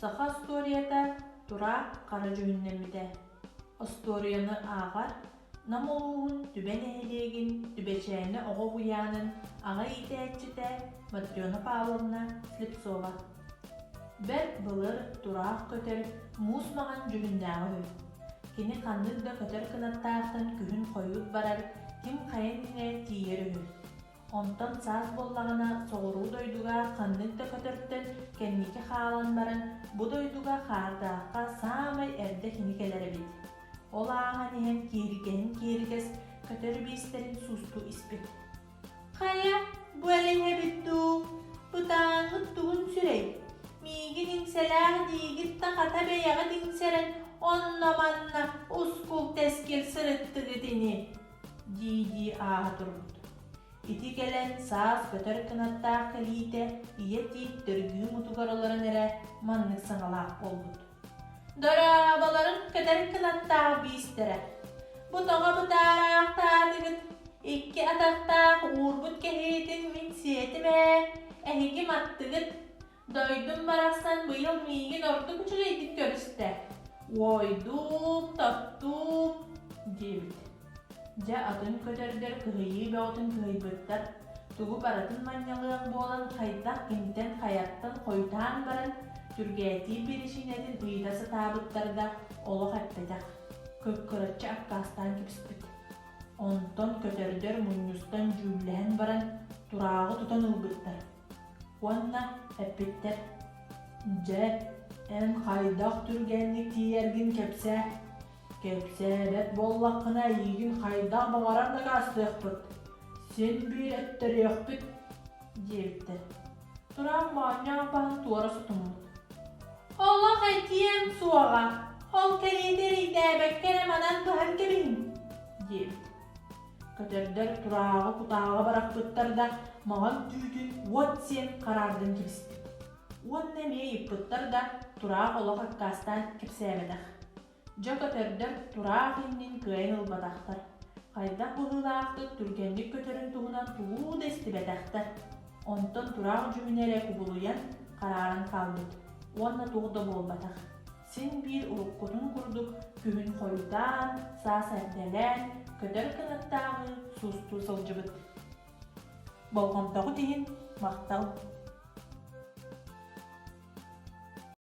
Саха остуоруйата тураах хара дьүһүннэммитэ. Остуоруйаны ааҕар Нам улууһун Түбэ нэһилиэгин Түбэчээнэ оҕо уһуйаанын аҕа иитээччитэ Матрена Павловна Слепцова. Бэрт былыр тураах көтөр муус маҥан дьүһүннээҕэ үһү. Кини ханнык да көтөр кынаттаахтан күһүн хойут барар, ким хайа иннинэ тиийэр үһү. Онтон саас буоллаҕына соҕуруу дойдуга ханнык да көтөртөн кэнники хаалан баран, бу дойдуга хаардаахха саамай эрдэ кини кэлэр эбит. Ол ааһан иһэн киэрикэһин киэрикэс көтөр биистэрин суустуу испит. Хайа, бу эрэ иһэбит дуу, бытааҥҥыт тугун сүрэй? Миигин иҥсэлээх диигит да хата бэйэҕит иҥсэрэн онно-манна ускул-тэскил сырыттыгыт ини дии-дии ааһа турбут. Ити кэлэн саас көтөр кынаттаах кэлиитэ ийэ тиит төргүү мутугар олорон эрэ маннык саҥалаах буолбут. Дорооболорун көтөр кынаттаах биистэрэ. Бу тоҕо бытаараахтаатыгыт? Икки атахтаах уурбут кэһиитин мин сиэтим ээ, эһиги маттыгыт. Дойдум барахсан быйыл миигин ордук үчүгэйдик көрүстэ. Уойдуум, таптуум диэбит. Дьэ атын көтөрдөр кыһыйыы бөҕөтүн кыһыйбыттар, тугу барытын манньалыах буолан хайдах кимтэн хайаттан хойутаан баран түргээтии биричиинэтин ыйыта сатаабыттар да олох эппэтэх, кыккыраччы аккаастаан кэбиспит. Онтон көтөрдөр мунньустан дьүүллэһэн баран турааҕы тутан ылбыттар уонна эппиттэр: «Дьэ, эн хайдах түргэнник тиийэргин кэпсээ, Кэпсээбэт буоллаххына эйиигин хайдах баҕарар дакаастыахпыт, син биир эттэриэхпит диэбиттэр. Тураах моонньоох баһын туора сотуммут. Олох этиэм суоҕа, ол кэриэтэ эрэйдээбэккэ эрэ манан быһан кэбиһиҥ диэбит. Көтөрдөр турааҕы кутааҕы барахпыттар да маҥан түүтүн уот сиэн хараардан кэбиспит. Уонна эмиэ ыйыппыттар да тураах олох аккаастаан кэпсээбэтэх. Дьэ көтөрдөр тураах иннин кыайан ылбатахтар, хайдах быһыылаахтык түргэнник көтөрүн туһунан тугу да истибэтэхтэр. Онтон тураах дьүһүнэ эрэ кубулуйан, харааран хаалбыт уонна туох да буолбатах. Син биир уруккутун курдук күһүн хойутаан, саас эрдэлээн, көтөр кынаттааҕы суустуу сылдьыбыт. Болҕомтоҕут иһин махтал!